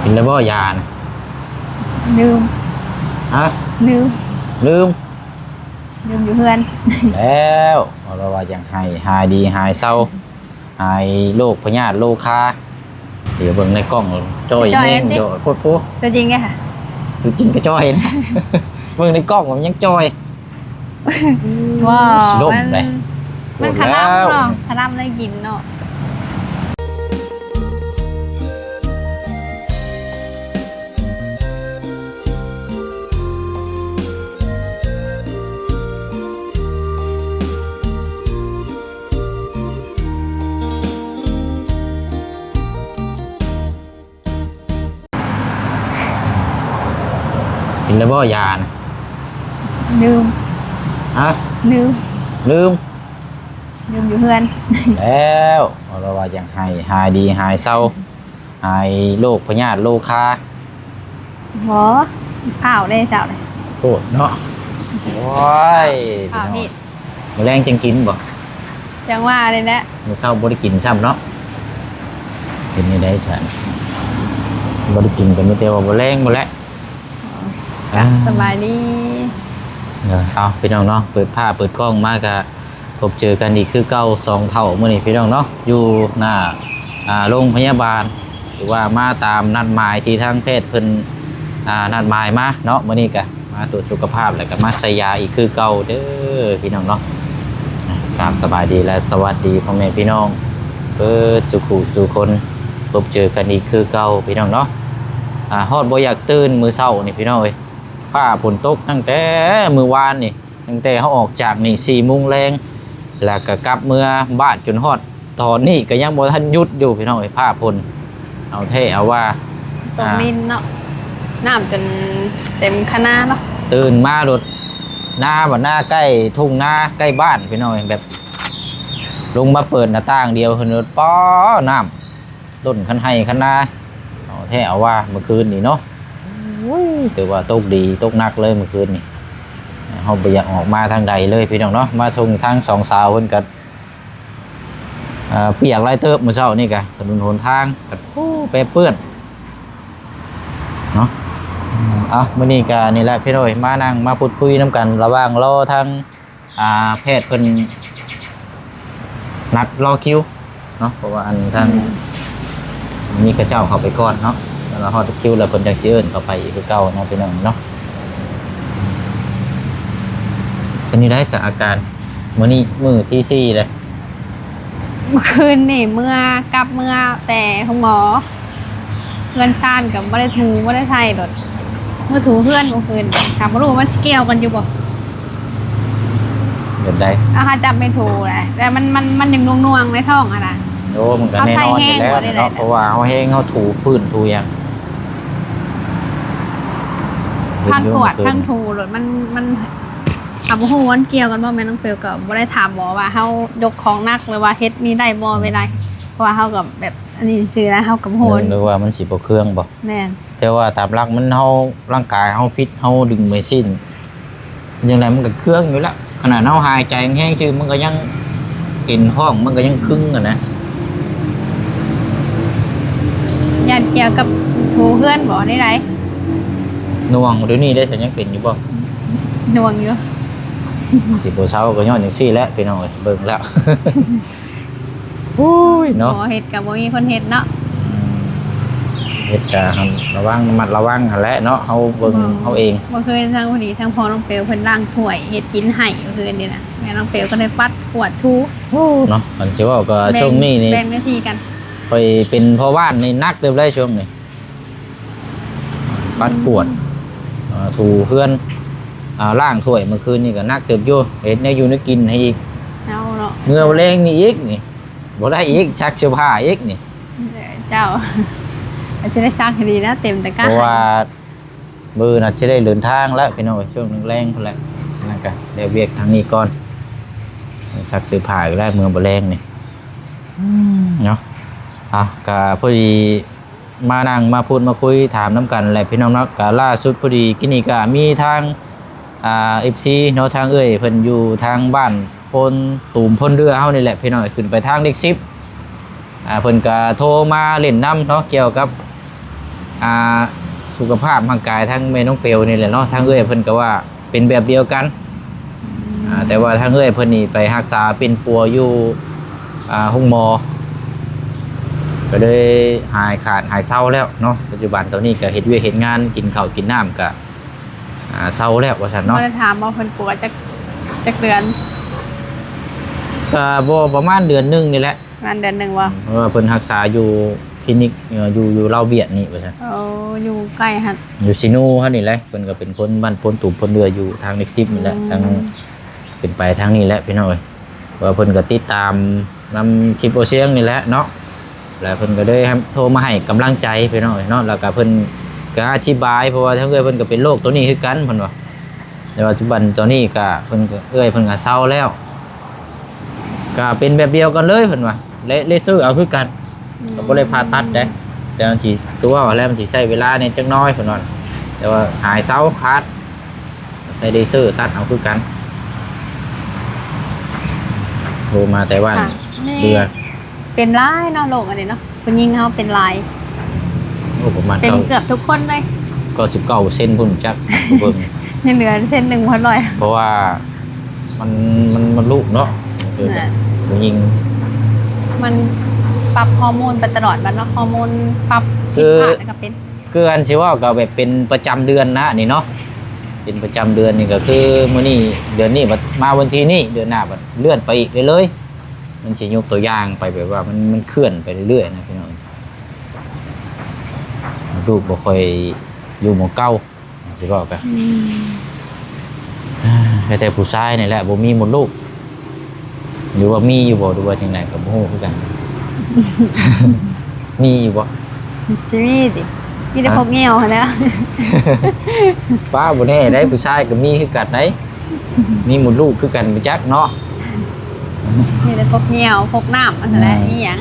ກິນແລ້ວບໍ່ຢານະ? ລືມ. ຮະ? ລືມ. ລືມ? ລືມຢູ່ເຮືອນ. ແລ້ວ ເພາະວ່າຢາກໃຫ້ຫາຍດີຫາຍເຊົາ ຫາຍໂລກພະຍາດໂລຄາ. ດຽວເບິ່ງໃນກ້ອງຈ່ອຍແຮງ ໂພດໂພ. ຕົວຈິງເດ້ ຕົວຈິງກະຈ່ອຍ. ເບິ່ງໃນກ້ອງມັນຍັງຈ່ອຍ. ວ້າວ ຊິລົ້ມເດ້. ມັນຄະລຳເນາະ ຄະລຳໄດ້ກິນເນາະ. ກິນແລ້ວບໍ່ຢານະ? ລືມ. ຮະ? ລືມ. ລືມ? ລືມຢູ່ເຮືອນ. ແລ້ວ ເພາະວ່າຢາກໃຫ້ຫາຍດີຫາຍເຊົາ ຫາຍໂລກພະຍາດໂລຄາ. ບໍ່ ພ້າວເດ້ເຊົ້ານີ້. ໂພດເນາະ. ໂອ້ຍ ພ້າວເຮັດ. ມື້ແລງຈັ່ງກິນບໍ່? ຈັ່ງວ່ານີ້ແຫຼະ ມື້ເຊົ້າບໍ່ໄດ້ກິນຊ້ຳເນາະ. ເປັນແນວໃດຊັ້ນ? ບໍ່ໄດ້ກິນກະມີແຕ່ວ່າມື້ແລງພຸ້ນແຫຼະ. ອໍ ສະບາຍດີ. ເອີ ເອົາ ພີ່ນ້ອງເນາະ ເປີດພາບເປີດກ້ອງມາກະ ພົບເຈີກັນອີກຄືເກົ່າ ສອງເຖົ້າມື້ນີ້ພີ່ນ້ອງເນາະ ຢູ່ໜ້າ ອ່າ ໂຮງພະຍາບານ ຫຼືວ່າມາຕາມນັດໝາຍທີ່ທາງແພດເພິ່ນ ອ່າ ນັດໝາຍມາເນາະ. ມື້ນີ້ກະມາກວດສຸຂະພາບ ແລ້ວກະມາໃສ່ຢາອີກຄືເກົ່າເດີພີ່ນ້ອງເນາະ. ກາບສະບາຍດີ ແລະ ສະຫວັດດີພໍ່ແມ່ພີ່ນ້ອງເບິດສູ່ຜູ້ສູ່ຄົນ ພົບເຈີກັນອີກຄືເກົ່າພີ່ນ້ອງເນາະ. ອ່າ ຮອດບໍ່ຢາກຕື່ນມື້ເຊົ້ານີ້ພີ່ນ້ອງເອີຍ ຟ້າຝົນຕົກຕັ້ງແຕ່ມື້ວານນີ້. ຕັ້ງແຕ່ເຮົາອອກຈາກນີ້ສີ່ໂມງແລງ ແລ້ວກະກັບເມືອບ້ານຈົນຮອດຕອນນີ້ກະຍັງບໍ່ທັນຢຸດຢູ່ພີ່ນ້ອງເອີຍ ຟ້າຝົນເອົາແທ້ເອົາວ່າ. ຕົກ ອ່າ ລິນເນາະ ນ້ຳຈົນເຕັມຄະນາເນາະ. ຕື່ນມາໂລດ ນາບັດນາໃກ້ທົ່ງນາໃກ້ບ້ານພີ່ນ້ອງເອີຍ ແບບລົງມາເປີດໜ້າຕ່າງດຽວເຫັນໂລດ ປ້າ ນ້ຳ ລົ້ນຄັນໄຮ່ຄັນນາ ເອົາແທ້ເອົາວ່າມື້ຄືນນີ້ເນາະ. ໂອ້ຍ ຖືວ່າຕົກດີຕົກໜັກເລີຍມື້ຄືນນີ້. ເຮົາບໍ່ຢາກອອກມາທາງໃດເລີຍພີ່ນ້ອງເນາະ. ມາສົ່ງທາງສອງສາວເພິ່ນກະ ເອີ ປຽກຫຼາຍເຕີບມື້ເຊົ້ານີ້ກະ ຖະໜົນຫົນທາງກະ ໂອ້ ແປເປື້ອນເນາະ. ເອົາ ມື້ນີ້ກະນີ້ແຫຼະພີ່ນ້ອງເອີຍ ມານັ່ງມາພູດຄຸຍນຳກັນ ລະຫວ່າງລໍທາງ ອ່າ ແພດເພິ່ນນັດລໍຄິວເນາະ ເພາະວ່າອັນທາງ ອືມ ມີເຂົາເຈົ້າເຂົ້າໄປກ່ອນເນາະ ແລ້ວຮອດຄິວແລ້ວເພິ່ນຈັ່ງຊິເອີ້ນເຂົ້າໄປອີກຄືເກົ່າເນາະ ພີ່ນ້ອງເນາະ. ເປັນຈັ່ງໃດສະອາການ ມື້ນີ້ມື້ທີສີ່ແລ້ວ? ມື້ຄືນນີ້ເມືອ ກັບເມືອແຕ່ໂຮງໝໍ ເຮືອນຊານກະບໍ່ໄດ້ຖູບໍ່ໄດ້ໄຖໂລດ ເມືອຖູເຮືອນມື້ຄືນ ກະບໍ່ຮູ້ວ່າມັນຊິກ່ຽວກັນຢູ່ບໍ່. ແບບໃດ? ເອົາ ຫາຈັບໄມ້ຖູແຫຼະ ແຕ່ມັນ ມັນ ມັນຍັງໜ່ວງໆໃນທ້ອງຫັ້ນນະ. ໂອ້ ມັນກະແນ່ນອນຢູ່ແລ້ວເນາະ ເຮົາໃສ່ແຮງບໍ່ໄດ້ແຫຼະ ເພາະວ່າເຮົາແຮງເຮົາຖູພື້ນຖູຫຍັງ ທັງກວດທັງຖູໂລດ ມັນ ມັນ ເຮົາບໍ່ຮູ້ວ່າມັນກ່ຽວກັນບໍ່. ແມ່ນ້ອງເປວກະບໍ່ໄດ້ຖາມໝໍວ່າເຮົາຍົກຂອງໜັກ ຫຼືວ່າເຮັດນີ້ໄດ້ບໍ່ ອືມ ເວລາ ເພາະວ່າເຮົາກະແບບ ອັນນີ້ຊື່ນະ ເຮົາກະບໍ່ຮູ້ ເອີ ຫຼືວ່າມັນຊິບໍ່ເຄືອງບໍ່? ແມ່ນ ແຕ່ວ່າຕາມຫຼັກມັນ ເຮົາ ຮ່າງກາຍເຮົາຟິດ ເຮົາດຶງເມຊິນ ຈັ່ງໃດມັນກະເຄືອງຢູ່ແລ້ວ. ຂະໜາດເຮົາຫາຍໃຈແຮງໆຊື່ ມັນກະຍັງ ເອັນທ້ອງມັນກະຍັງຄຶງຫັ້ນນະ. ຢ້ານກ່ຽວກັບຖູເຮືອນບໍ່ ແນວໃດ? ໜ່ວງ ດຽວນີ້ເດ້ ຊັ້ນຍັງເປັນຢູ່ບໍ່? ໜ່ວງຢູ່ ຊິບໍ່ເຊົາກະຍ້ອນຈັ່ງຊີ້ແຫຼະ ພີ່ນ້ອງເອີຍ ເບິ່ງແລ້ວ. ໂອ້ຍເນາະ ບໍ່ເຮັດກະບໍ່ມີຄົນເຮັດເນາະ. ອືມ ເຮັດກະລະວັງ ລະມັດລະວັງຫັ້ນແຫຼະເນາະ ເຮົາເບິ່ງເຮົາເອງ. ບໍ່ຄືທາງຜູ້ດີ ທາງພໍ່ນ້ອງເປວເພິ່ນລ້າງຖ້ວຍເຮັດກິນໃຫ້ ຄືອັນນີ້ນະ ແມ່ນ້ອງເປວກະໄດ້ປັດກວາດຖູ. ໂອ້ ເນາະ ຄັນຊິເວົ້າກະຊ່ວງນີ້ນີ້ ແບ່ງໜ້າທີ່ກັນ ຂ້ອຍເປັນພໍ່ບ້ານນີ້ໜັກເຕີບເລີຍຊ່ວງນີ້. ປັດກວາດ ເອີ ຖູເຮືອນ ອ່າ ລ້າງຖ້ວຍ ມື້ຄືນນີ້ກະໜັກເຕີບຢູ່ ເຮັດແນວຢູ່ແນວກິນໃຫ້ອີກ. ເອົາເນາະ ເມື່ອແລງນີ້ອີກນີ້ ບໍ່ໄດ້ອີກ ຊັກເສື້ອຜ້າອີກນີ້. ເຈົ້າ ຊິໄດ້ຊັກໃຫ້ດີນະ ເຕັມຕະກ້າ ເພາະວ່າມື້ອື່ນອາດຊິໄດ້ເດີນທາງແລ້ວ ພີ່ນ້ອງເອີຍ ຊ່ວງແລງໆພຸ້ນແຫຼະ. ນັ້ນກະແລ້ວວຽກທາງນີ້ກ່ອນ ຊັກເສື້ອຜ້າອີກແລ້ວ ເມື່ອບໍ່ແລງນີ້. ອືມ ເນາະ ອ່ະ ກະພໍດີ ມານັ່ງມາພູດມາຄຸຍຖາມນຳກັນແຫຼະພີ່ນ້ອງເນາະ. ກະລ່າສຸດພໍດີກີ້ນີ້ກະມີທາງ ອ່າ ເອັຟຊີ ເນາະ ທາງເອື້ອຍເພິ່ນຢູ່ທາງບ້ານໂພນຕູມ ໂພນເດື່ອເຮົານີ້ແຫຼະພີ່ນ້ອງ ຂຶ້ນໄປທາງເລກສິບ ອ່າ ເພິ່ນກະໂທມາຫຼິ້ນນຳເນາະ ກ່ຽວກັບ ອ່າ ສຸຂະພາບຮ່າງກາຍທາງແມ່ນ້ອງເປວນີ້ແຫຼະເນາະ ທາງເອື້ອຍເພິ່ນກໍວ່າເປັນແບບດຽວກັນ. ອ່າ ແຕ່ວ່າທາງເອື້ອຍເພິ່ນນີ້ໄປຮັກສາປິ່ນປົວຢູ່ ອ່າ ໂຮງໝໍ ກໍເລີຍຫາຍຂາດຫາຍເຊົາແລ້ວເນາະ. ປັດຈຸບັນຕອນນີ້ກໍເຮັດວຽກເຮັດງານ ກິນເຂົ້າກິນນ້ຳກໍ ອ່າ ເຊົາແລ້ວວ່າຊັ້ນເນາະ. ບໍ່ໄດ້ຖາມວ່າເພິ່ນປົວຈັກ ຈັກເດືອນ? ກໍບໍ່ ປະມານເດືອນໜຶ່ງນີ້ແຫຼະ. ປະມານເດືອນໜຶ່ງບໍ່? ເພາະວ່າເພິ່ນຮັກສາຢູ່ຄລີນິກ ເອີ ຢູ່ ຢູ່ລາວວຽດນີ້ວ່າຊັ້ນ. ໂອ້ ຢູ່ໃກ້ຫັ້ນ ຢູ່ຊີນູຫັ້ນນີ້ແຫຼະ. ເພິ່ນກໍເປັນຄົນບ້ານໂພນຕູບໂພນເດືອ ຢູ່ທາງເລກສິບນີ້ແຫຼະ. ອືມ ທາງ ເປັນໄປທາງນີ້ແຫຼະພີ່ນ້ອງເອີຍ. ເພາະວ່າເພິ່ນກໍຕິດຕາມນຳຄລິບບໍ່ຊຽງນີ້ແຫຼະເນາະ. ແລ້ວເພິ່ນກໍໄດ້ໂທມາໃຫ້ກຳລັງໃຈພີ່ນ້ອງເອີຍເນາະ. ແລ້ວກໍເພິ່ນກໍອະທິບາຍ ເພາະວ່າທາງເອື້ອຍເພິ່ນກໍເປັນໂລກໂຕນີ້ຄືກັນເພິ່ນວ່າ. ແຕ່ວ່າປັດຈຸບັນຕອນນີ້ກໍເພິ່ນກໍ ເອື້ອຍເພິ່ນກໍເຊົາແລ້ວ ກໍເປັນແບບດຽວກັນເລີຍເພິ່ນວ່າ ເລ ເລເຊີເອົາຄືກັນ. ອືມ ກໍບໍ່ໄດ້ຜ່າຕັດເດ້ ແຕ່ມັນຊິຕົວແລ້ວ ມັນຊິໃຊ້ເວລາແດ່ຈັກໜ້ອຍເພິ່ນວ່າ. ແຕ່ວ່າຫາຍເຊົາຂາດ ໃຊ້ເລເຊີຕັດເອົາຄືກັນ. ໂທມາແຕ່ວ່າ ເດືອ ເປັນຫຼາຍເນາະ ໂລກອັນນີ້ເນາະ ຜູ້ຍິງເຮົາເປັນຫຼາຍ. ໂອ້ ປະມານ ເປັນເກືອບທຸກຄົນເລີຍ ເກົ້າສິບເກົ້າເປີເຊັນພຸ້ນຈັກ ເບິ່ງ ຍັງເຫຼືອເຊັນໜຶ່ງບໍ່ຮອດຮ້ອຍ. ເພາະວ່າມັນ ມັນ ມັນລູກເນາະ ຄືແບບ ແມ່ນ ຜູ້ຍິງ ມັນປັບຮໍໂມນໄປຕະຫຼອດບັດເນາະ ຮໍໂມນປັບ ຄື ຜິດພາດແລ້ວກໍເປັນ. ຄືອັນຊິເວົ້າກໍແບບເປັນປະຈຳເດືອນນະນີ້ເນາະ ເປັນປະຈຳເດືອນນີ້ກໍຄືມື້ນີ້ ເດືອນນີ້ບັດມາວັນທີນີ້ ເດືອນໜ້າບັດເລື່ອນໄປອີກເລື້ອຍໆ. ມັນຊິຍົກຕົວຢ່າງໄປແບບວ່າມັນ ມັນເຄື່ອນໄປເລື້ອຍໆນະພີ່ນ້ອງ. ລູກບໍ່ຄ່ອຍຢູ່ໝ່ອງເກົ່າ ຊິເວົ້າກະ ອືມ ແຕ່ຜູ້ຊາຍນີ້ແຫຼະບໍ່ມີມົດລູກ ຫຼືວ່າມີຢູ່ບໍ່ ຫຼືວ່າຈັ່ງໃດກໍບໍ່ຮູ້ຄືກັນ. ມີຢູ່ບໍ່? ຊິມີຕິ ມີແຕ່ ຮະ? ພົກແງວຫັ້ນແຫຼະ. ປ້າ ບໍ່ແນ່ໄດ໋ ຜູ້ຊາຍກໍມີຄືກັນໄດ໋ ມີມົດລູກຄືກັນບໍ່ຈັກເນາະ. ມີແຕ່ພົກແງວ ພົກນ້ຳຫັ້ນແຫຼະ. ອືມ ມີຫຍັງ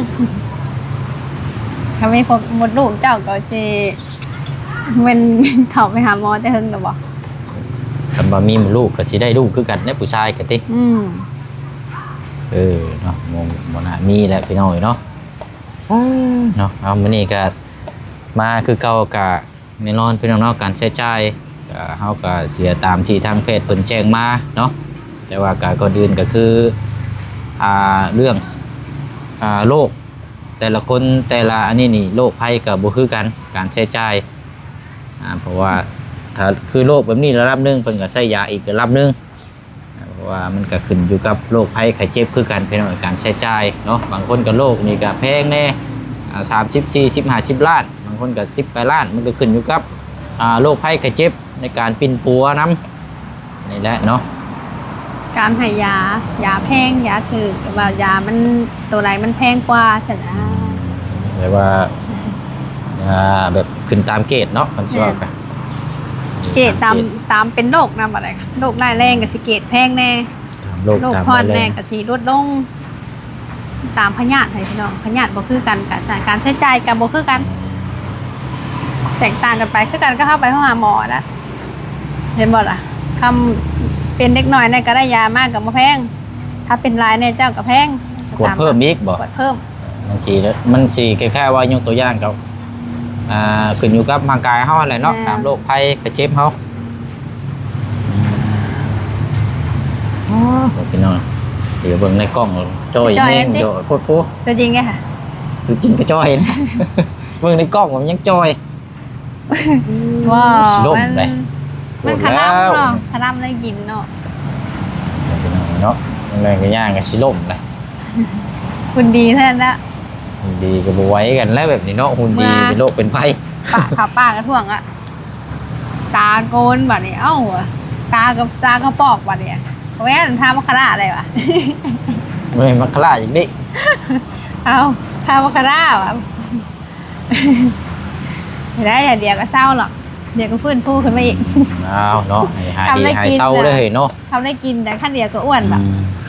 ຖ້າມີພົກມົດລູກເຈົ້າກໍຊິ ແມ່ນເຂົ້າໄປຫາໝໍແຕ່ເຫິງແລ້ວບໍ່? ຄັນວ່າມີມົດລູກກໍຊິໄດ້ລູກຄືກັນເດ້ ຜູ້ຊາຍກໍຕິ. ອືມ ເອີ ເນາະ ບໍ່ ບໍ່ໜ້າມີແຫຼະພີ່ນ້ອງເອີຍເນາະ. ເນາະ ເອົາ ມື້ນີ້ກໍມາຄືເກົ່າ ກະແນ່ນອນພີ່ນ້ອງເນາະ ການໃຊ້ຈ່າຍ ກະເຮົາກະເສຍຕາມທີ່ທາງແພດເພິ່ນແຈ້ງມາເນາະ. ແຕ່ວ່າກະກ່ອນອື່ນກໍຄື ອ່າ ເລື່ອງ ອ່າ ໂລກ ແຕ່ລະຄົນ ແຕ່ລະອັນນີ້ນີ້ ໂລກໄພກໍບໍ່ຄືກັນ ການໃຊ້ຈ່າຍ. ອ່າ ເພາະວ່າຖ້າຄືໂລກແບບນີ້ລະດັບໜຶ່ງ ເພິ່ນກໍໃຊ້ຢາອີກລະດັບໜຶ່ງ. ອ່າ ເພາະວ່າມັນກໍຂຶ້ນຢູ່ກັບໂລກໄພໄຂ້ເຈັບຄືກັນພີ່ນ້ອງ ການໃຊ້ຈ່າຍເນາະ. ບາງຄົນກໍໂລກນີ້ກໍແພງແດ່ ອ່າ ສາມສິບ ສີ່ສິບ ຫ້າສິບລ້ານ ບາງຄົນກໍສິບປາຍລ້ານ ມັນກໍຂຶ້ນຢູ່ກັບ ອ່າ ໂລກໄພໄຂ້ເຈັບ ໃນການປິ່ນປົວນຳ ນີ້ແຫຼະເນາະ. ການໃຫ້ຢາ ຢາແພງ ຢາຖືກ ຫຼືວ່າຢາມັນ ໂຕໃດມັນແພງກວ່າຊັ້ນນະ. ແບບວ່າ ອ່າ ແບບຂຶ້ນຕາມເກດເນາະ ຄັນຊິເວົ້າກະ ແມ່ນ ເກດຕາມ ຕາມເກດ ຕາມເປັນໂລກນຳ ບັດໃດໂລກຮ້າຍແຮງກໍຊິເກດແພງແດ່ ຕາມໂລກ ໂລກ ຕາມຮ້າຍແຮງ ຜ່ອນແດ່ກໍຊິຫຼຸດລົງ. ຕາມພະຍາດໃຫ້ພີ່ນ້ອງ ພະຍາດບໍ່ຄືກັນ ກະ ການໃຊ້ຈ່າຍກໍບໍ່ຄືກັນ. ແຕກຕ່າງກັນໄປ ຄືກັນກັບເຮົາໄປໂຮງຫາໝໍນະ ເຫັນບໍ່ລະ? ຄຳເປັນເດັກນ້ອຍແດ່ກໍໄດ້ຢາມາກໍບໍ່ແພງ ຖ້າເປັນຫຼາຍແດ່ເຈົ້າກໍແພງ. ກວດເພີ່ມອີກບໍ່? ກວດເພີ່ມ ມັນຊິ ມັນຊິຄ້າຍໆວ່າ ຍົກຕົວຢ່າງກໍ ອ່າ ຂຶ້ນຢູ່ກັບຮ່າງກາຍເຮົາຫັ້ນແຫຼະເນາະ. ແມ່ນ ຕາມໂລກໄພໄຂ້ເຈັບເຮົາ. ອໍ ພີ່ນ້ອງ ດຽວເບິ່ງໃນກ້ອງຈ່ອຍແຮງ ຈ່ອຍແຮງຕິ ໂດດໂພດໂພ. ຕົວຈິງເດ້ ຕົວຈິງກໍຈ່ອຍນະ ເບິ່ງໃນກ້ອງມັນຍັງຈ່ອຍ. ວ້າວ ຊິລົ້ມ ມັນ ໄດ໋ ມັນຄະລຳເນາະ ໂພດແລ້ວ ຄະລຳໄດ້ກິນເນາະ ພີ່ນ້ອງເນາະ. ແມ່ນກໍຍ່າງກໍຊິລົ້ມໄດ໋ ຫຸ່ນດີເທົ່ານັ້ນລະ ຫຸ່ນດີກໍບໍ່ໄຫວກັນແລ້ວແບບນີ້ເນາະ ຫຸ່ນດີ ເປັນໂລກເປັນໄພ. ປາກ ເຂົາປາກກະທ້ວງອະ ຕາໂກນບັດນີ້ ເອົ້າ ຕາກໍ ຕາກະປອກບັດນີ້ ບໍ່ແມ່ນ ທາມະຄະລາໄດ້ຫວາ? ບໍ່ແມ່ນມະຄະລາອີກເດ້ ເອົ້າ ທາມະຄະລາຫວາ? ໄດ້ ດຽວກໍເຊົາດອກ ດຽວກໍຟື້ນຟູຂຶ້ນມາອີກ. ອ້າວເນາະ ໃຫ້ຫາຍດີຫາຍເຊົາເລີຍເນາະ ຄຳໄດ້ກິນ ແຕ່ຄັນດຽວກໍອ້ວນດອກ.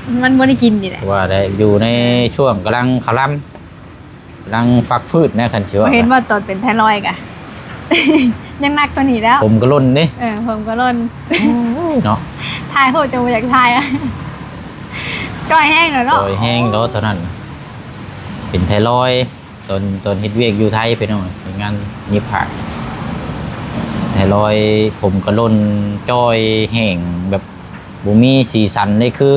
ອືມ ມັນບໍ່ໄດ້ກິນນີ້ແຫຼະ ວ່າໄດ້ຢູ່ໃນ ເອີ ຊ່ວງກຳລັງຄະລຳ ກຳລັງຟັກຟືດນະ ຄັນຊິວ່າ ບໍ່ເຫັນວ່າຕອນເປັນໄທຣອຍກະ ຍັງໜັກກວ່ານີ້ແລ້ວ ຜົມກໍຫຼົ່ນເດ້. ເອີ ຜົມກໍຫຼົ່ນ ໂອ້ຍເນາະ ຖ່າຍຮູບຈົນບໍ່ຢາກຖ່າຍອະ ຈ່ອຍແຮງແລ້ວເນາະ ຈ່ອຍແຮງເນາະ ເທົ່ານັ້ນ ເປັນໄທຣອຍ ຕອນ ຕອນເຮັດວຽກຢູ່ໄທ ພີ່ນ້ອງ ເຮັດງານຫຍິບຜ້າ ໄທຣອຍ ຜົມກະຫຼົ່ນ ຈ່ອຍແຫ້ງ ແບບບໍ່ມີສີສັນເດ້. ຄື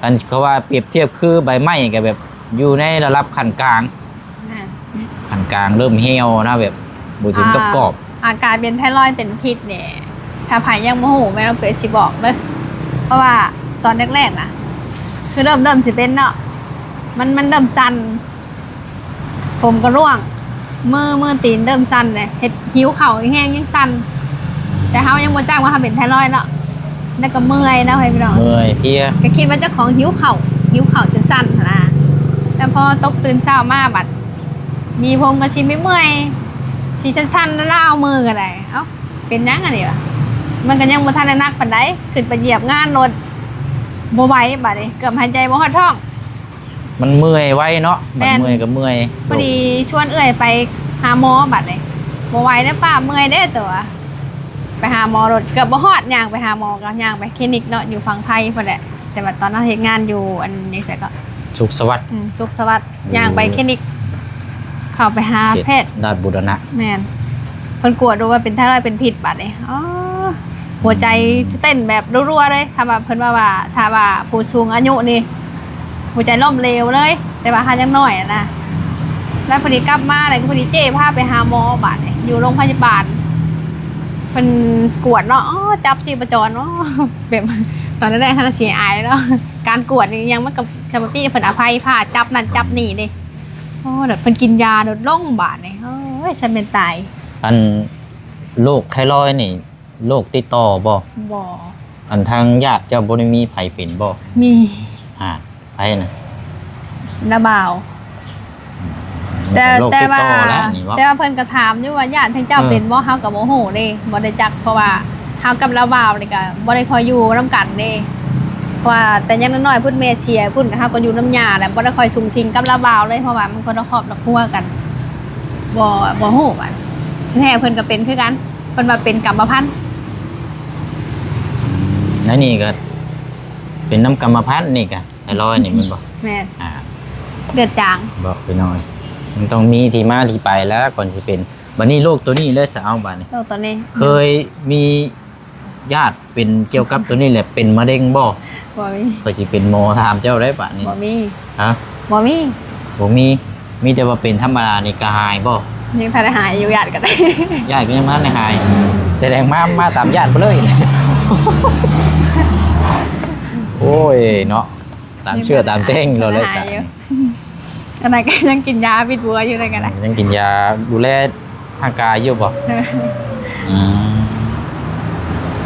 ຄັນເຂົາວ່າປຽບທຽບຄືໃບໄມ້ກະແບບຢູ່ໃນລະດັບຂັ້ນກາງ ແມ່ນ ຂັ້ນກາງເລີ່ມແຫ້ວນະ ແບບບໍ່ເຖິງກັບກອບ. ອາ ອາການເປັນໄທຣອຍເປັນພິດນີ້ ຖ້າໃຜຍັງບໍ່ຮູ້ ແມ່ນ້ອງເກດຊິບອກເດີ ເພາະວ່າຕອນແລກໆນະ ຄືເລີ່ມ ເລີ່ມຊິເປັນເນາະ ມັນ ມັນເລີ່ມສັ່ນ ຜົມກະລ່ວງ ມື ມືຕີນເລີ່ມສັ່ນເດ້ ເຮັດຫິວເຂົ້າແຮງໆ ຍັງສັ່ນ ແຕ່ເຮົາຍັງບໍ່ຈັກວ່າເຮົາເປັນໄທຣອຍເນາະ ແລ້ວກໍເມື່ອຍເນາະ ໃຫ້ພີ່ນ້ອງ ເມື່ອຍເພຍ ກໍຄິດວ່າເຈົ້າຂອງຫິວເຂົ້າ ຫິວເຂົ້າຈົນສັ່ນຫັ້ນນະ. ແລ້ວພໍຕົກຕື່ນເຊົ້າມາບັດ ມີຜົມກໍຊິເມື່ອຍໆ ຊິສັ່ນໆ ລາວໆ ມືກໍໄດ້ ເອົ້າ ເປັນຫຍັງອັນນີ້ວະ? ມັນກໍຍັງບໍ່ທັນໄດ້ໜັກປານໃດ ຂຶ້ນໄປຢຽບງານໂລດ ບໍ່ໄຫວບາດນີ້ ເກືອບຫາຍໃຈບໍ່ຮອດທ້ອງ. ມັນເມື່ອຍໄວເນາະ ແມ່ນ ບາດເມື່ອຍກໍເມື່ອຍ. ພໍດີຊວນເອື້ອຍໄປຫາໝໍບາດນີ້ ບໍ່ໄຫວແລ້ວປ້າ ເມື່ອຍເດ້ຕົວະ ໄປຫາໝໍໂລດ ເກືອບບໍ່ຮອດ ຍ່າງໄປຫາໝໍ ກໍຍ່າງໄປຄລີນິກເນາະ ຢູ່ຝັ່ງໄທພຸ້ນແຫຼະ ແຕ່ວ່າຕອນນັ້ນເຮັດງານຢູ່ອັນນີ້ໃສກໍ ສຸກສະຫວັດ ອືມ ສຸກສະຫວັດ ຍ່າງໄປຄລີນິກ ເຂົ້າໄປຫາແພດ ລາດບູລະນະ ແມ່ນ ເພິ່ນກວດດູວ່າເປັນໄທຣອຍເປັນພິດບາດນີ້ ອໍ ຫົວໃຈເຕັ້ນແບບລັວໆເລີຍ ຖ້າວ່າເພິ່ນວ່າ ວ່າ ຖ້າວ່າຜູ້ສູງອາຍຸນີ້ ຫົວໃຈລົ້ມເຫຼວເລີຍ ແຕ່ວ່າເຮົາຍັງນ້ອຍຫັ້ນນະ ແລ້ວພໍດີກັບມາ ແລ້ວກໍພໍດີເຈ້ພາໄປຫາໝໍບາດນີ້ ຢູ່ໂລງພະຍາບານ ເພິ່ນກວດເນາະ ອໍ ຈັບຊີບພະຈອນ ອໍ ແບບ ຕອນແລກໆ ເຮົາກໍຊິອາຍເນາະ ການກວດນີ້ຫຍັງ ມັນກໍ ສະມາປີເພິ່ນອະໄພພາ ຈັບນັ້ນຈັບນີ້ເດ້ ໂອ້ ແລ້ວເພິ່ນກິນຢາໂດດລົງບາດນີ້ ໂອ້ຍ ຊັ້ນແມ່ນຕາຍ. ອັນໂລກໄທຣອຍນີ້ ໂລກຕິດຕໍ່ບໍ່? ບໍ່. ອັນທາງຍາດເຈົ້າບໍ່ໄດ້ມີໃຜເປັນບໍ່? ມີ. ຫາ ໃຜນະ? ນ້າບ່າວ. ອືມ ແຕ່ ແຕ່ວ່າ ແຕ່ວ່າເພິ່ນກໍຖາມຢູ່ວ່າຍາດທາງເຈົ້າເປັນບໍ່? ເອີ ເຮົາກໍບໍ່ຮູ້ເດ້ ບໍ່ໄດ້ຈັກ ເພາະວ່າເຮົາກັບນ້າບ່າວນີ້ກໍບໍ່ໄດ້ຄ່ອຍຢູ່ນຳກັນເດ້ ເພາະວ່າແຕ່ຍັງນ້ອຍໆພຸ້ນແມ່ເສຍພຸ້ນ ກໍເຮົາກໍຢູ່ນຳຍ່າແຫຼະ ບໍ່ໄດ້ຄ່ອຍສຸງສິງກັບນ້າບ່າວເລີຍ ເພາະວ່າມັນຄົນລະຄອບລະຄົວກັນ ບໍ່ ບໍ່ຮູ້ວ່າ ແທ້ເພິ່ນກໍເປັນຄືກັນ ເພິ່ນວ່າເປັນກຳມະພັນ. ອືມ ອັນນີ້ກໍເປັນນຳກຳມະພັນນີ້ກະ ໄທຣອຍນີ້ແມ່ນບໍ່? ແມ່ນ ອ່າ ເລືອດຈາງ ບອກໄປໜ້ອຍ ມັນຕ້ອງມີທີ່ມາທີ່ໄປແລ້ວ ກ່ອນຊິເປັນ. ບັດນີ້ໂລກໂຕນີ້ເລີຍຊະ ເອົາ ບັດນີ້ ໂລກໂຕນີ້ ເຄີຍມີຍາດເປັນກ່ຽວກັບໂຕນີ້ແຫຼະ ເປັນມະເຮັງບໍ່? ບໍ່ມີ. ຂ້ອຍຊິເປັນໝໍຖາມເຈົ້າໄດ້ບາດນີ້ ບໍ່ມີ. ຮະ? ບໍ່ມີ ບໍ່ມີ. ມີແຕ່ວ່າເປັນທຳມະດານີ້ກະຫາຍບໍ່? ຍັງທັນໄດ້ຫາຍຢູ່ ຍາດກໍໄດ້ ຍາດກໍຍັງບໍ່ທັນໄດ້ຫາຍ ສະແດງມາ ມາຕາມຍາດໄປເລີຍ. ໂອ້ຍເນາະ ຕາມເຊື່ອຕາມແຊ່ງໂລດແຫຼະ ຍັງທັນໄດ້ຫາຍຢູ່ ອັນນັ້ນກໍຍັງກິນຢາປິດບົວຢູ່ ນັ້ນກໍໄດ້ ຍັງກິນຢາດູແລຮ່າງກາຍຢູ່ບໍ່? ອື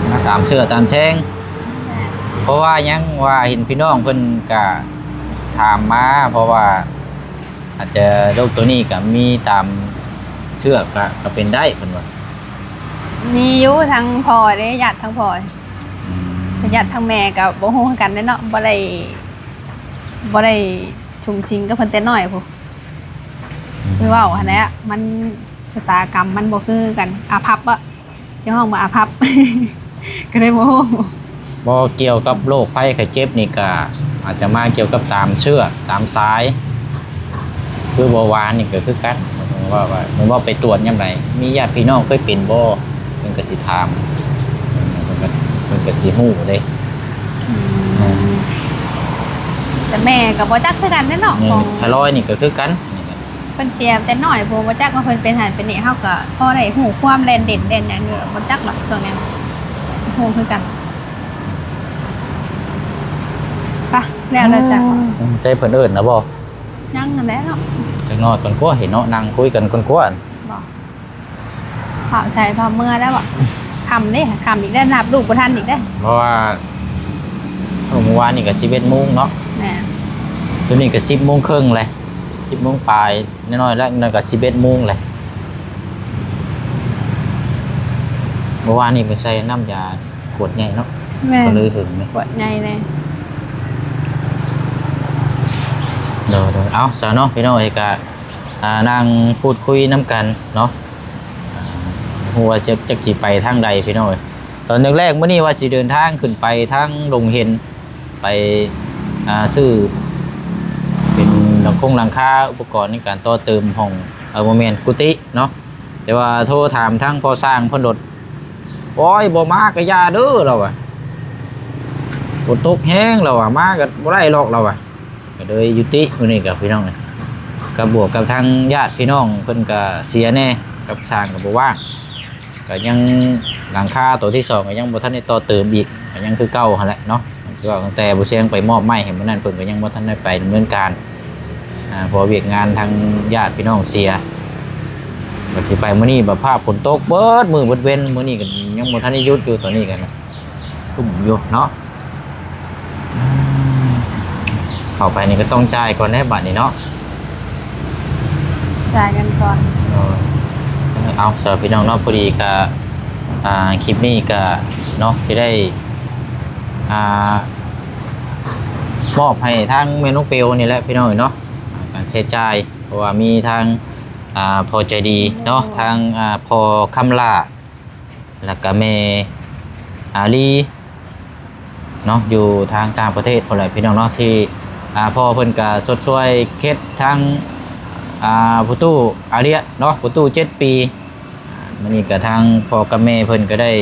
ມ ມາຕາມເຊື່ອຕາມແຊ່ງ ເພາະວ່າຫຍັງວ່າເຫັນພີ່ນ້ອງເພິ່ນກະຖາມມາ ເພາະວ່າ ອາດຈະໂລກໂຕນີ້ກໍມີຕາມເຊື້ອ ກໍ ກໍເປັນໄດ້ເພິ່ນວ່າ ມີຢູ່ ທັງພໍ່ເດ້ ຍາດທັງພໍ່ ອືມ ຍາດທັງແມ່ກໍບໍ່ຮູ້ຄືກັນເດ້ເນາະ ບໍ່ໄດ້ ບໍ່ໄດ້ສຸງສິງກັບເພິ່ນແຕ່ນ້ອຍພຸ້ນ ອືມ ຄືເວົ້າຫັ້ນແຫຼະ ມັນຊະຕາກຳມັນບໍ່ຄືກັນ ອາພັບເບາະ ຊິຮ້ອງວ່າອາພັບ ກໍເລີຍບໍ່ຮູ້. ບໍ່ ກ່ຽວກັບໂລກໄພໄຂ້ເຈັບນີ້ກະອາດຈະມາກ່ຽວກັບຕາມເຊື້ອຕາມສາຍ ຄືເບົາຫວານນີ້ກໍຄືກັນ ເວົ້າວ່າ ເວົ້າໄປຕວດຍາມໃດ ມີຍາດພີ່ນ້ອງເຄີຍເປັນບໍ່ ເພິ່ນກໍຊິຖາມ ເພິ່ນກໍ ເພິ່ນກໍຊິຮູ້ເດ້. ອືມ ອືມ ແຕ່ແມ່ກໍບໍ່ຈັກຄືກັນເດ້ເນາະ ຂອງໄທຣອຍນີ້ກໍຄືກັນ. ເພິ່ນເສຍແຕ່ນ້ອຍ ບໍ່ ບໍ່ຈັກວ່າເພິ່ນເປັນຫັ້ນເປັນນີ້ ເຮົາກໍພໍໄດ້ຮູ້ຄວາມແລ່ນເດັ່ນແລ່ນຫຍັງຢູ່ ບໍ່ຈັກດອກຊ່ວງນີ້ ຮູ້ຄືກັນ. ໄປ ແລ້ວແລ້ວຈ້ະ ໃຈເພິ່ນເອີ້ນນະບໍ່? ຍັງຫັ້ນແຫຼະເນາະ ຈັກໜ້ອຍກ່ອນກວ່າ ເຫັນເນາະ ນັ່ງຄຸຍກັນກ່ອນກວ່າ ບໍ່ ຟ້າວໃສ່ຟ້າວເມືອແລ້ວ ຄ່ຳເດ້ ຄ່ຳອີກແລ້ວ ຮັບລູກບໍ່ທັນອີກເດ້ ເພາະວ່າມື້ວານນີ້ກໍສິບເອັດໂມງເນາະ ແມ່ນ ດຽວນີ້ກໍສິບໂມງເຄິ່ງແລ້ວ ສິບໂມງປາຍ ນ້ອຍໆແລ້ວ ນັ້ນກໍສິບເອັດໂມງແລ້ວ ມື້ວານນີ້ເພິ່ນໃສ່ນ້ຳຢາຂວດໃຫຍ່ເນາະ ແມ່ນ ກໍເລີຍຫຶງເນາະ ຂວດໃຫຍ່ແດ່ ໂດຍໆ ເອົາ ຊະເນາະ ພີ່ນ້ອງເອີຍ ກະ ອ່າ ນັ່ງພູດຄຸຍນຳກັນເນາະ ຮູ້ວ່າຈະ ຈັກຊິໄປທາງໃດພີ່ນ້ອງເອີຍ ຕອນແລກໆມື້ນີ້ວ່າຊິເດີນທາງຂຶ້ນໄປທາງດົງເຫັນ ໄປ ອ່າ ຊື້ເປັນຫຼັງຄົງຫຼັງຄາ ອຸປະກອນໃນການຕໍ່ເຕີມຫ້ອງ ເອີ ບໍ່ແມ່ນ ກຸຕິເນາະ ແຕ່ວ່າໂທຖາມທາງພໍ່ຊ່າງເພິ່ນໂລດ ໂອ້ຍ ບໍ່ມາກໍຢ່າເດີ ລາວວ່າ ຝົນຕົກແຮງ ລາວວ່າ ມາກໍບໍ່ໄດ້ດອກ ລາວວ່າ ກໍເລີຍຍຸຕິມື້ນີ້ກໍ ພີ່ນ້ອງ ກໍບວກກັບທາງຍາດພີ່ນ້ອງເພິ່ນກໍເສຍແດ່ ກັບຊ່າງກໍບໍ່ວ່າງ ກໍຍັງ ຫຼັງຄາໂຕທີສອງກໍຍັງບໍ່ທັນໄດ້ຕໍ່ເຕີມອີກ ກໍຍັງຄືເກົ່າຫັ້ນແຫຼະເນາະ ຄືວ່າຕັ້ງແຕ່ບໍ່ຊຽງໄປມອບໄມ້ໃຫ້ມື້ນັ້ນ ເພິ່ນກໍຍັງບໍ່ທັນໄດ້ໄປດຳເນີນການ ອ່າ ເພາະວຽກງານທາງຍາດພີ່ນ້ອງເສຍ ບັດຊິໄປມື້ນີ້ ບັດຟ້າຝົນຕົກເບິດມື້ເບິດເວັນ ມື້ນີ້ກໍຍັງບໍ່ທັນໄດ້ຢຸດຢູ່ ຕອນນີ້ກໍ ທຸ່ມຢູ່ເນາະ ເຂົ້າໄປນີ້ກໍຕ້ອງຈ່າຍກ່ອນເດ້ ບາດນີ້ເນາະ ຈ່າຍເງິນກ່ອນ ເອີ ເອົາ ສຳລັບພີ່ນ້ອງເນາະ ພໍດີກະ ອ່າ ຄລິບນີ້ກະເນາະ ຊິໄດ້ ອ່າ ມອບໃຫ້ທາງແມ່ນ້ອງເປວນີ້ແຫຼະ ພີ່ນ້ອງເນາະ ການໃຊ້ຈ່າຍ ເພາະວ່າມີທາງ ອ່າ ພໍ່ໃຈດີເນາະ ທາງ ອ່າ ພໍ່ຄຳຫຼ້າ ແລ້ວກະແມ່ອາລີເນາະ ຢູ່ທາງຕ່າງປະເທດພຸ້ນແຫຼະ ພີ່ນ້ອງເນາະ ທີ່ ອ່າ ພໍ່ເພິ່ນກະຊົດຊ່ວຍເຮັດທາງ ອ່າ ພໍ່ຕູ້ອາເລຍເນາະ ພໍ່ຕູ້ເຈັດປີ ອ່າ ມື້ນີ້ກະທາງພໍ່ກັບແມ່ເພິ່ນກະໄດ້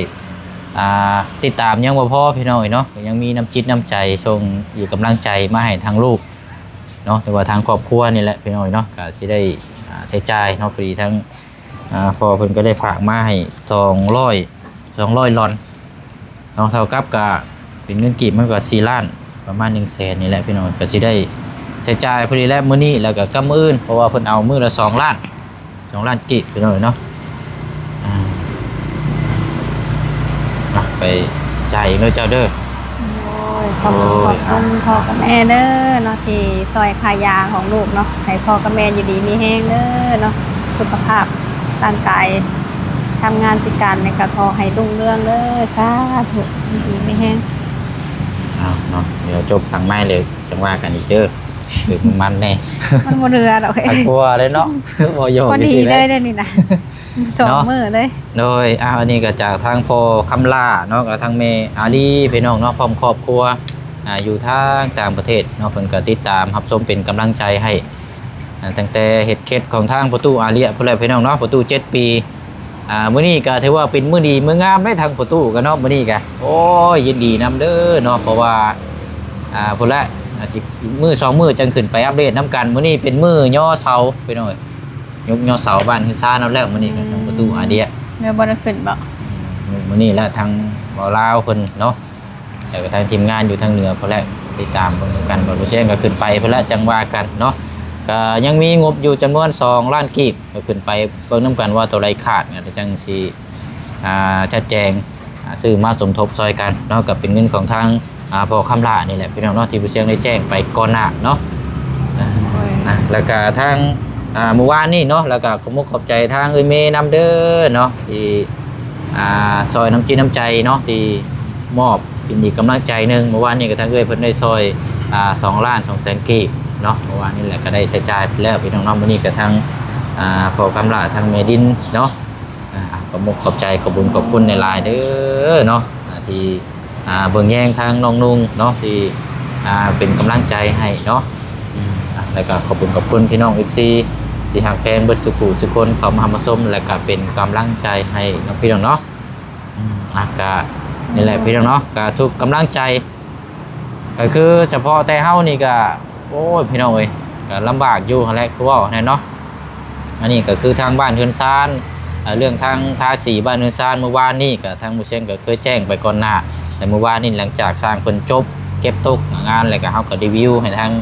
ອ່າ ຕິດຕາມຍັງບໍ່ພໍ ພີ່ນ້ອງເອີຍເນາະ ກໍຍັງມີນ້ຳຈິດນ້ຳໃຈສົ່ງອີກກຳລັງໃຈມາໃຫ້ທາງລູກເນາະ ຫຼືວ່າທາງຄອບຄົວນີ້ແຫຼະ ພີ່ນ້ອງເອີຍເນາະ ກະຊິໄດ້ ອ່າ ໃຊ້ຈ່າຍເນາະ ພໍດີທາງ ອ່າ ພໍ່ເພິ່ນກໍໄດ້ຝາກມາໃຫ້ສອງຮ້ອຍ ສອງຮ້ອຍລອນເນາະ ເທົ່າກັບກະເປັນເງິນກີບມັນກໍສີ່ລ້ານ ປະມານໜຶ່ງແສນນີ້ແຫຼະ ພີ່ນ້ອງ ກໍຊິໄດ້ໃຊ້ຈ່າຍພໍດີແຫຼະມື້ນີ້ ແລ້ວກໍກັບມື້ອື່ນ ເພາະວ່າເພິ່ນເອົາມື້ລະສອງລ້ານ ສອງລ້ານກີບ ພີ່ນ້ອງເນາະ ອ່າ ໄປຈ່າຍເອງເດີເຈົ້າເດີ. ໂອ້ຍ ຂອບ ໂອ້ຍ ຂອບຄຸນພໍ່ກັບແມ່ເດີເນາະ ທີ່ຊ່ອຍຄ່າຢາຂອງລູກເນາະ ໃຫ້ພໍ່ກັບແມ່ຢູ່ດີມີແຮງເດີເນາະ ສຸຂະພາບຮ່າງກາຍ ທຳງານທີ່ການນີ້ກໍຂໍໃຫ້ຮຸ່ງເຮືອງເດີ ສາທຸ ຢູ່ດີມີແຮງ. ເອົາເນາະ ດຽວຈົບຫຼັງໄມເລີຍ ຈັ່ງວ່າກັນອີກເດີ ຖືກມັນແດ່ ມັນບໍ່ເຫຼືອດອກ ອັນກວ່າເລີຍເນາະ ບໍ່ຢອກ ພໍດີເລີຍເດ້ນີ້ນະ ສອງມື້ເລີຍ. ໂດຍ ອ່າ ອັນນີ້ກໍຈາກທາງພໍ່ຄຳຫຼ້າເນາະ ກັບທາງແມ່ອາລີ ພີ່ນ້ອງເນາະ ພ້ອມຄອບຄົວ ອ່າ ຢູ່ທາງຕ່າງປະເທດເນາະ ເພິ່ນກໍຕິດຕາມຮັບຊົມເປັນກຳລັງໃຈໃຫ້ ອ່າ ຕັ້ງແຕ່ເຮັດເຂດຂອງທາງປະຕູອາເລຍພຸ້ນແຫຼະ ພີ່ນ້ອງເນາະ ປະຕູເຈັດປີ ອ່າ ມື້ນີ້ກໍຖືວ່າເປັນມື້ດີມື້ງາມເດ້ ທາງປະຕູກໍເນາະ ມື້ນີ້ກໍ ໂອ້ຍ ຍິນດີນຳເດີເນາະ ເພາະວ່າ ອ່າ ພຸ້ນແຫຼະ ອາດຈະອີກມື້ສອງມື້ຈັ່ງຂຶ້ນໄປອັບເດດນຳກັນ ມື້ນີ້ເປັນມື້ຍໍເສົາ ພີ່ນ້ອງເອີຍ ຍົກຍໍເສົາບ້ານເຮືອນຊານເຮົາແລ້ວ ມື້ນີ້ກໍທາງປະຕູອາເດຍ ແມ່ນບໍ່ໄດ້ຂຶ້ນບໍ່? ມື້ນີ້ແຫຼະ ທາງເວົ້າລາວເພິ່ນເນາະ ແລ້ວກໍທາງທີມງານຢູ່ທາງເໜືອພຸ້ນແຫຼະ ຕິດຕາມເບິ່ງນຳກັນ ບໍ່ຮູ້ແຈ້ງກໍຂຶ້ນໄປພຸ້ນແຫຼະ ຈັ່ງວ່າກັນເນາະ ກໍຍັງມີງົບຢູ່ຈຳນວນສອງລ້ານກີບ ກໍຂຶ້ນໄປເບິ່ງນຳກັນວ່າໂຕໃດຂາດ ກໍຈັ່ງຊິ ອ່າ ຈັດແຈງ ອ່າ ຊື້ມາສົມທົບຊ່ອຍກັນເນາະ ກໍເປັນເງິນຂອງທາງ ອ່າ ພໍ່ຄຳຫຼ້ານີ້ແຫຼະ ພີ່ນ້ອງເນາະ ທີ່ຜູ້ຊ່ຽງໄດ້ແຈ້ງໄປກ່ອນໜ້າເນາະ ໂດຍ ອ່າ ແລ້ວກະທາງ ອ່າ ມື້ວານນີ້ເນາະ ແລ້ວກະຂອບມຸກຂອບໃຈທາງເອື້ອຍເມນຳເດີເນາະ ທີ່ ອ່າ ຊ່ອຍນ້ຳຈິດນ້ຳໃຈເນາະ ທີ່ມອບເປັນອີກກຳລັງໃຈໜຶ່ງ ມື້ວານນີ້ກະທາງເອື້ອຍເພິ່ນໄດ້ຊ່ອຍ ອ່າ ສອງລ້ານສອງແສນກີບເນາະ ມື້ວານນີ້ແຫຼະ ກະໄດ້ໃຊ້ຈ່າຍໄປແລ້ວ ພີ່ນ້ອງເນາະ ມື້ນີ້ກະທາງ ອ່າ ພໍ່ຄຳຫຼ້າ ທາງແມ່ດິນເນາະ ອ່າ ຂອບມຸກຂອບໃຈ ຂອບບຸນຂອບຄຸນຫຼາຍໆເດີເນາະ ອ່າ ທີ່ ອ່າ ເບິ່ງແຍງທາງນ້ອງນຸ່ງເນາະ ທີ່ ອ່າ ເປັນກຳລັງໃຈໃຫ້ເນາະ ອືມ ອ່າ ແລ້ວກໍຂອບຄຸນຂອບຄຸນພີ່ນ້ອງເອັຟຊີ ທີ່ຮັກແພງເບິດສູ່ຜູ້ສູ່ຄົນ ເຂົ້າມາຮັບມາຊົມ ແລ້ວກໍເປັນກຳລັງໃຈໃຫ້ເນາະ ພີ່ນ້ອງເນາະ ອືມ ອ່າ ກໍນີ້ແຫຼະ ພີ່ນ້ອງເນາະ ກໍທຸກກຳລັງໃຈ ກໍຄືສະເພາະແຕ່ເຮົານີ້ກໍ ໂອ້ຍ ພີ່ນ້ອງເອີຍ ກໍລຳບາກຢູ່ຫັ້ນແຫຼະ ຄືເວົ້າຫັ້ນແຫຼະເນາະ ອັນນີ້ກໍຄືທາງບ້ານເຮືອນຊານ ເອີ ເລື່ອງທາງທາສີບ້ານເຮືອນຊານ ມື້ວານນີ້ກໍທາງໝູ່ຊຽງກໍເຄີຍແຈ້ງໄປກ່ອນໜ້າ ແຕ່ມື້ວານນີ້ຫຼັງຈາກຊ່າງເພິ່ນຈົບເກັບຕົກງານ ແລ້ວກໍເຮົາກໍຣີວິວໃຫ້ທາງ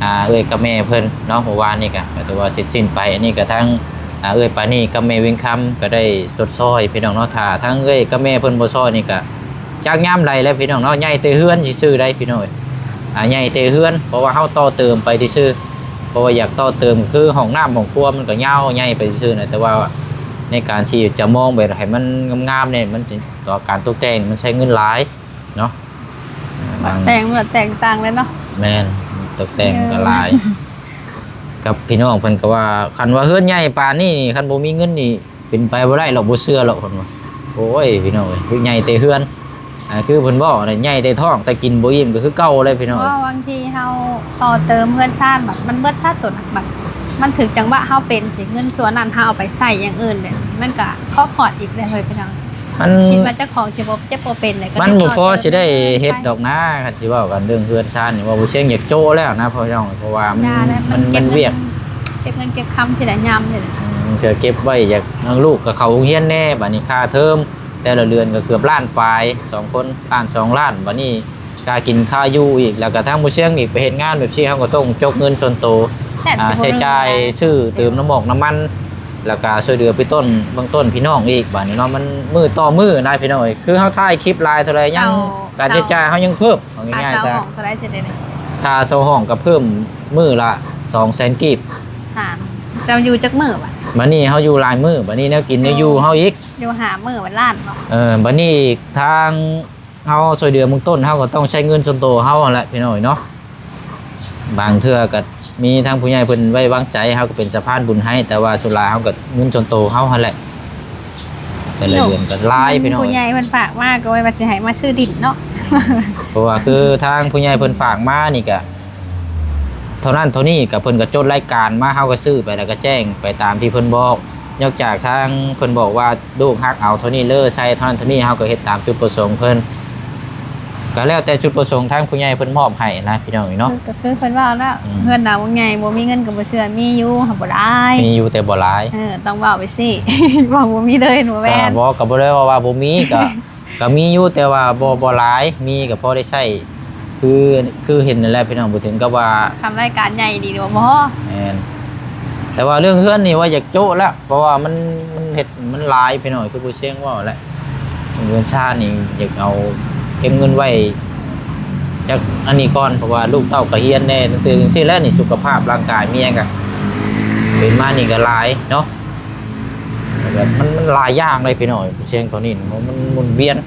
ອ່າ ເອື້ອຍກັບແມ່ເພິ່ນເນາະ ມື້ວານນີ້ກໍ ກໍຖືວ່າເສັດສິ້ນໄປ ອັນນີ້ກໍທາງ ອ່າ ເອື້ອຍປານີກັບແມ່ວຽງຄຳກໍໄດ້ຊົດຊ່ອຍ ພີ່ນ້ອງເນາະ ຖ້າທາງເອື້ອຍກັບແມ່ເພິ່ນບໍ່ຊ່ອຍນີ້ກໍ ຈັກຍາມໃດແລ້ວພີ່ນ້ອງເນາະ ໃຫຍ່ແຕ່ເຮືອນຊື່ໆໄດ໋ພີ່ນ້ອງເອີຍ ອ່າ ໃຫຍ່ແຕ່ເຮືອນ ເພາະວ່າເຮົາຕໍ່ເຕີມໄປຊື່ໆ ເພາະວ່າຢາກຕໍ່ເຕີມຄືຫ້ອງນ້ຳຫ້ອງຄົວມັນກໍຍາວໃຫຍ່ໄປຊື່ໆນະ ແຕ່ວ່າໃນການທີ່ຈະມອງແບບໃຫ້ມັນງາມໆນີ້ ມັນ ການຕົກແຕ່ງມັນໃຊ້ເງິນຫຼາຍເນາະ ບາງ ແຕ່ງ ແຕ່ງຕ່າງເລີຍເນາະ ແມ່ນ ຕົກແຕ່ງມັນກໍຫຼາຍ ເອີ ກັບພີ່ນ້ອງເພິ່ນກໍວ່າ ຄັນວ່າເຮືອນໃຫຍ່ປານນີ້ ຄັນບໍ່ມີເງິນນີ້ ເປັນໄປບໍ່ໄດ້ດອກ ບໍ່ເຊື່ອດອກ ເພິ່ນວ່າ ໂອ້ຍ ພີ່ນ້ອງເອີຍ ຄືໃຫຍ່ແຕ່ເຮືອນ ອ່າ ຄືເພິ່ນເວົ້ານະ ໃຫຍ່ແຕ່ທ້ອງ ແຕ່ກິນບໍ່ອີ່ມກໍຄືເກົ່າແຫຼະ ພີ່ນ້ອງເອີຍ ເພາະບາງທີເຮົາຕໍ່ເຕີມເຮືອນຊານ ແບບມັນເບິດຊະ ໂຕນັ້ນ ແບບມັນຖືກຈັງຫວະເຮົາເປັນຊິ ເງິນສ່ວນນັ້ນເຮົາເອົາໄປໃຊ້ຢ່າງອື່ນເດ້ ມັນກໍເຄາະຂອດອີກເດ້ເຮີ້ຍ ພີ່ນ້ອງ ມັນ ຄິດວ່າເຈົ້າຂອງຊິບໍ່ເຈັບບໍ່ເປັນແຫຼະ ມັນບໍ່ພໍຊິໄດ້ເຮັດດອກນາ. ຄັນຊິເວົ້າກັນເລື່ອງເຮືອນຊານນີ້ ເວົ້າບໍ່ຊຽງຢາກໂຈະແລ້ວນະ ພໍ່ນ້ອງ ເພາະວ່າມັນ ມັນ ມັນວຽກ ເກັບເງິນເກັບຄຳຊິໄດ້ຍາມນີ້ແຫຼະ ອືມ ເທື່ອເກັບໄວ້ຢາກ ທາງລູກກໍເຂົ້າໂຮງຮຽນແດ່ ບາດນີ້ຄ່າເທີມແຕ່ລະເດືອນກໍເກືອບລ້ານປາຍ ສອງຄົນ ລ້ານສອງລ້ານ ບາດນີ້ ຄ່າກິນຄ່າຢູ່ອີກ ແລ້ວກໍທາງບໍ່ຊຽງອີກ ໄປເຮັດງານແບບຊີ້ ເຮົາກໍຕ້ອງຈົກເງິນສ່ວນໂຕ ແບບ ອ່າ ຊິບໍ່ ໃຊ້ຈ່າຍ ເລື່ອງ ຊື້ເຕີມນ້ຳໝອກນ້ຳມັນ ແລ້ວກໍຊ່ວຍເຫຼືອເບື້ອງຕົ້ນ ເບື້ອງຕົ້ນພີ່ນ້ອງອີກ. ບາດນີ້ເນາະ ມັນມື້ຕໍ່ມື້ນະພີ່ນ້ອງເອີຍ ຄືເຮົາຖ່າຍຄລິບຫຼາຍເທົ່າໃດ ຍັງ ເຊົ່າ ຄ່າໃຊ້ຈ່າຍເຮົາຍັງເພີ່ມ ເອົາງ່າຍໆ ຄ່າເຊົ່າ ຊະ ຫ້ອງເທົ່າໃດຊິໄດ້ນີ້? ຄ່າເຊົ່າຫ້ອງກໍເພີ່ມມື້ລະສອງແສນກີບ ສາມ ເຈົ້າຢູ່ຈັກມື້ບາດ? ບາດນີ້ເຮົາຢູ່ຫຼາຍມື້ ບາດນີ້ແນວກິນແນວຢູ່ເຮົາອີກ ຢູ່ຫ້າມື້ ບາດລ້ານບໍ່? ເອີ ບາດນີ້ທາງ ເຮົາຊ່ວຍເຫຼືອເບື້ອງຕົ້ນ ເຮົາກໍຕ້ອງໃຊ້ເງິນສ່ວນໂຕເຮົາຫັ້ນແຫຼະພີ່ນ້ອງເອີຍເນາະ ບາງເທື່ອກໍມີທາງຜູ້ໃຫຍ່ເພິ່ນໄວ້ວາງໃຈ ເຮົາກໍເປັນສະພານບຸນໃຫ້ ແຕ່ວ່າສ່ວນຫຼາຍເຮົາກໍເງິນສ່ວນໂຕເຮົາຫັ້ນແຫຼະ ແຕ່ລະເດືອນກໍຫຼາຍພີ່ນ້ອງເອີຍ ຜູ້ໃຫຍ່ເພິ່ນຝາກມາກໍໄວ້ວ່າຊິໃຫ້ມາຊື້ດິນເນາະ ເພາະວ່າຄືທາງຜູ້ໃຫຍ່ເພິ່ນຝາກມານີ້ກໍ ເທົ່ານັ້ນເທົ່ານີ້ ກໍເພິ່ນກໍຈົດລາຍການມາ ເຮົາກໍຊື້ໄປ ແລ້ວກໍແຈ້ງໄປຕາມທີ່ເພິ່ນບອກ ນອກຈາກທາງເພິ່ນບອກວ່າລູກຮັກເອົາເທົ່ານີ້ເລີ ໃສ່ເທົ່ານັ້ນເທົ່ານີ້ ເຮົາກໍເຮັດຕາມຈຸດປະສົງເພິ່ນ ກໍແລ້ວແຕ່ຈຸດປະສົງທາງຜູ້ໃຫຍ່ເພິ່ນມອບໃຫ້ນະ ພີ່ນ້ອງເອີຍເນາະ ກໍຄືເພິ່ນເວົ້າແລ້ວ ອືມ ເຮືອນຫຼັງໃຫຍ່ບໍ່ມີເງິນກໍບໍ່ເຊື່ອ ມີຢູ່ຫາກບໍ່ຫຼາຍ ມີຢູ່ແຕ່ບໍ່ຫຼາຍ ເອີ ຕ້ອງເວົ້າໄປຊີ້ ເວົ້າບໍ່ມີເລີຍ ບໍ່ແມ່ນ ກໍບໍ່ ກໍບໍ່ໄດ້ເວົ້າວ່າບໍ່ມີ ກໍ ກໍມີຢູ່ ແຕ່ວ່າບໍ່ ບໍ່ຫຼາຍ ມີກໍພໍໄດ້ໃຊ້ ຄື ຄືເຫັນນັ້ນແຫຼະພີ່ນ້ອງ ບໍ່ເຖິງກັບວ່າ ທຳລາຍການໃຫຍ່ດີບໍ່ພໍ ແມ່ນ ແຕ່ວ່າເລື່ອງເຮືອນນີ້ວ່າຢາກໂຈະແລ້ວ ເພາະວ່າມັນ ມັນເຮັດ ມັນຫຼາຍພີ່ນ້ອງ ຄືຜູ້ຊຽງເວົ້າແຫຼະ ເຮືອນຊານນີ້ຢາກເອົາເກັບເງິນໄວ້ຈັກອັນນີ້ກ່ອນ ເພາະວ່າລູກເຕົ້າກໍຮຽນແດ່ ຈັ່ງຊີ້ແຫຼະນີ້ ສຸຂະພາບຮ່າງກາຍເມຍກໍເປັນມານີ້ກໍຫຼາຍເນາະ ແລ້ວກໍມັນ ມັນຫຼາຍຢ່າງເລີຍພີ່ນ້ອງ ຜູ້ຊຽງຕອນນີ້ ມັນ ມັນໝູນວຽນ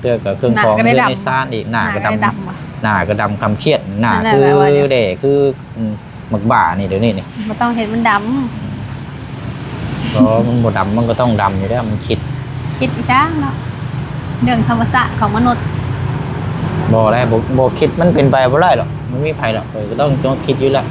ເທື່ອກໍເຄື່ອງຂອງເຮືອນໃນຊານອີກ ໜ້າກໍດຳ ໜ້າກໍດຳ ຄຳຄຽດ ໜ້າຄືແດ່ ຄື ໝາກບ້ານີ້ ດຽວນີ້ນີ້ ບໍ່ຕ້ອງເຮັດມັນດຳ ເພາະມັນບໍ່ດຳ ມັນກໍຕ້ອງດຳຢູ່ແລ້ວ ມັນຄິດ ຄິດອີ່ຫຍັງເນາະ ເລື່ອງທຳມະຊາດຂອງມະນຸດ ບໍ່ໄດ້ ບໍ່ ບໍ່ຄິດມັນເປັນໄປບໍ່ໄດ້ດອກ ມັນມີໃຜດອກ ເອີ ກໍຕ້ອງ ຕ້ອງຄິດຢູ່ແລ້ວ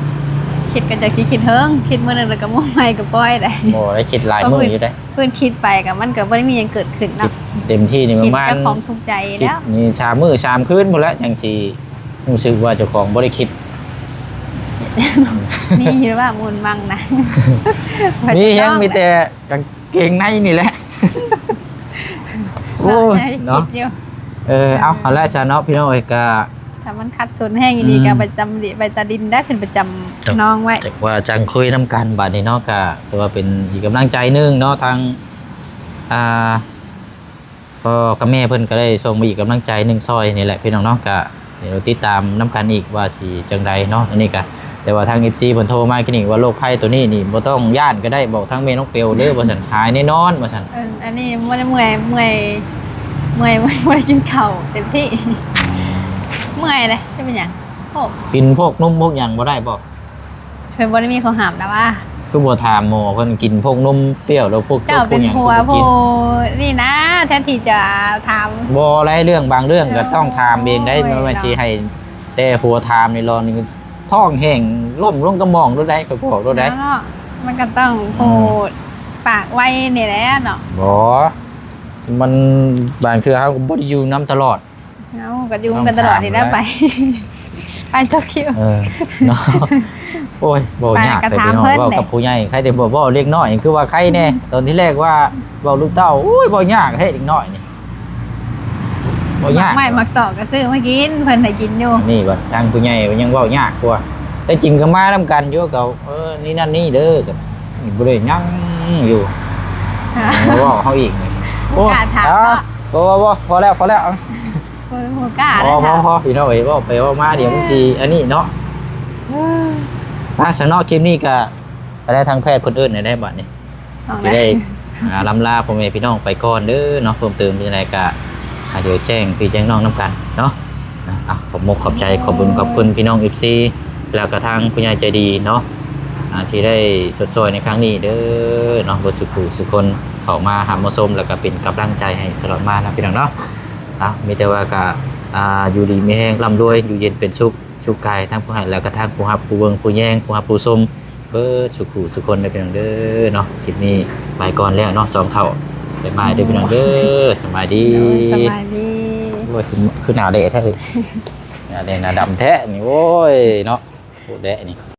ຄິດກໍຈັກຊິຄິດເຖິງ ຄິດມື້ໜຶ່ງແລ້ວກໍມື້ໃໝ່ກໍປ່ອຍໄດ້ ບໍ່ໄດ້ ຄິດຫຼາຍມື້ຢູ່ເດ້ ເພິ່ນຄິດໄປກໍມັນກໍບໍ່ໄດ້ມີຫຍັງເກີດຂຶ້ນເນາະ ຄິດເຕັມທີ່ນີ້ປະມານ ເຈົ້າຂອງທຸກໃຈແລ້ວ ຄິດນີ້ສາມມື້ສາມຄືນພຸ້ນແຫຼະ ຈັ່ງຊິ ຮູ້ສຶກວ່າເຈົ້າຂອງບໍ່ໄດ້ຄິດ ມີຢູ່ວ່າມູນມັງນະ ມີຫຍັງ ມີແຕ່ກາງເກງໃນນີ້ແຫຼະ ໂອ້ຍ ເນາະ ເອີ ເອົາ ເອົາລະຊະເນາະ ພີ່ນ້ອງເອີຍ ກະ ຖ້າມັນຂັດສົນແຮງອີ່ຫຼີ ອືມ ກະໄປຈຳ ໄປຕາດິນໄດ້ ເປັນປະຈຳນອງໄວ້ ຈັກວ່າຈັ່ງຄຸຍນຳກັນ ບາດນີ້ເນາະ ກະຖືວ່າເປັນອີກກຳລັງໃຈໜຶ່ງເນາະ ທາງ ອ່າ ພໍ່ກັບແມ່ເພິ່ນກໍໄດ້ສົ່ງມາອີກກຳລັງໃຈໜຶ່ງຊ່ອຍນີ້ແຫຼະພີ່ນ້ອງເນາະ ກະດຽວຕິດຕາມນຳກັນອີກວ່າຊິຈັ່ງໃດເນາະ ອັນນີ້ກະ ແຕ່ວ່າທາງເອັຟຊີເພິ່ນໂທມາກີ້ນີ້ວ່າໂລກໄພໂຕນີ້ນີ້ບໍ່ຕ້ອງຢ້ານກໍໄດ້ ບອກທາງແມ່ນ້ອງເປວເດີວ່າຊັ້ນ ຫາຍແນ່ນອນວ່າຊັ້ນ ເອີ ອັນນີ້ບໍ່ໄດ້ເມື່ອຍ ເມື່ອຍ ເມື່ອຍ ບໍ່ໄດ້ກິນເຂົ້າເຕັມທີ່ ເມື່ອຍເດ້ ຈະເປັນຫຍັງ ໂອ້ ກິນພວກນົມພວກຫຍັງບໍ່ໄດ້ບໍ່? ເພິ່ນບໍ່ໄດ້ມີຂໍ້ຫ້າມນະວ່າ ຄືບໍ່ຖາມໝໍເພິ່ນ ກິນພວກນົມປ່ຽວ ແລ້ວພວກ ເຈົ້າເປັນຜົວຜູ້ນີ້ນະ ແທນທີ່ຈະຖາມ ບໍ່ໄດ້ ເລື່ອງບາງເລື່ອງກໍຕ້ອງຖາມເອງໄດ໋ ໂອ້ຍ ບໍ່ແມ່ນຊິໃຫ້ແຕ່ຜົວຖາມນີ້ລອນີ້ ທ້ອງແຫ້ງລົ້ມລົງກະໝອງໂລດໄດ໋ ຂ້ອຍບອກໂລດໄດ໋ ເນາະ ມັນກໍຕ້ອງຜູ້ ອືມ ປາກໄວນີ້ແຫຼະເນາະ ບໍ່ ມັນບາງເທື່ອເຮົາກໍບໍ່ໄດ້ຢູ່ນຳຕະຫຼອດ ເຮົາກໍຢູ່ນຳກັນຕະຫຼອດນີ້ແຫຼະ ໄປ ໄປໂຕກຽວ ເອີ ເນາະ ໂອ້ຍ ເວົ້າຍາກແທ້ພີ່ນ້ອງ ເວົ້າກັບຜູ້ໃຫຍ່ ໃຄແຕ່ບໍ່ເວົ້າເດັກນ້ອຍ ຄືວ່າໃຄແດ່ ອືມ ຕອນທີແລກວ່າເວົ້າລູກເຕົ້າ ໂອ້ຍ ເວົ້າຍາກແທ້ເດັກນ້ອຍນີ້ ເວົ້າຍາກ ໝາກໄມ້ໝາກຕອກກໍຊື້ມາກິນ ເພິ່ນໃຫ້ກິນຢູ່ ນີ້ບັດທາງຜູ້ໃຫຍ່ຍັງເວົ້າຍາກກວ່າ ແຕ່ຈິງກໍມານຳກັນຢູ່ ກໍ ເອີ ນີ້ນັ້ນນີ້ເດີກໍ ນີ້ບໍ່ໄດ້ຫຍັງຢູ່ ມາເວົ້າເຮົາອີກນີ້ ໂອ້ຍ ບໍ່ກ້າຖາມເນາະ ບໍ່ ບໍ່ ພໍແລ້ວ ພໍແລ້ວ ບໍ່ ບໍ່ກ້າ ພໍ ພໍ ພໍ ພີ່ນ້ອງເອີຍ ເວົ້າໄປເວົ້າມາ ອືມ ດຽວມັນຊິອັນນີ້ເນາະ ອ່າ ຊັ້ນເນາະ ຄລິບນີ້ກໍ ກໍໄດ້ທາງແພດເພິ່ນເອີ້ນໃຫ້ໄດ້ບັດນີ້ ເອົາ ຊິໄດ້ ອ່າ ລ່ຳລາພໍ່ແມ່ພີ່ນ້ອງໄປກ່ອນເດີເນາະ ເພີ່ມເຕີມຈັ່ງໃດກໍ ອ່າ ດຽວແຈ້ງພີ່ແຈ້ງນ້ອງນຳກັນເນາະ ອ່າ ຂອບມຸກຂອບໃຈ ຂອບບຸນຂອບຄຸນພີ່ນ້ອງເອັຟຊີ ແລ້ວກໍທາງຜູ້ໃຫຍ່ໃຈດີເນາະ ອ່າ ທີ່ໄດ້ຊົດຊ່ອຍໃນຄັ້ງນີ້ເດີເນາະ ເບິດສູ່ຜູ້ສູ່ຄົນເຂົ້າມາຮັບມາຊົມ ແລ້ວກໍເປັນກຳລັງໃຈໃຫ້ຕະຫຼອດມານະພີ່ນ້ອງເນາະ ອ່າ ມີແຕ່ວ່າກໍ ອ່າ ຢູ່ດີມີແຮງ ລ່ຳລວຍ ຢູ່ເຢັນເປັນສຸກ ສຸກກາຍ ທັງຜູ້ໃຫ້ ແລ້ວກໍທັງຜູ້ຮັບ ຜູ້ເບິ່ງ ຜູ້ແຍງ ຜູ້ຮັບ ຜູ້ຊົມ ເບິດສູ່ຜູ້ສູ່ຄົນເດີພີ່ນ້ອງເດີເນາະ ຄລິບນີ້ໄປກ່ອນແລ້ວເນາະ ສອງເຖົ້າ ບາຍບາຍເດີພີ່ນ້ອງເດີ ສະບາຍດີ ໂດຍ ສະບາຍດີ ໂອ້ຍ ຄື ຄືໜ້າແດະແທ້ເອີຍ ໜ້າແດງໜ້າດຳແທ້ນີ້ ໂອ້ຍເນາະ ໂຄດແດະນີ້.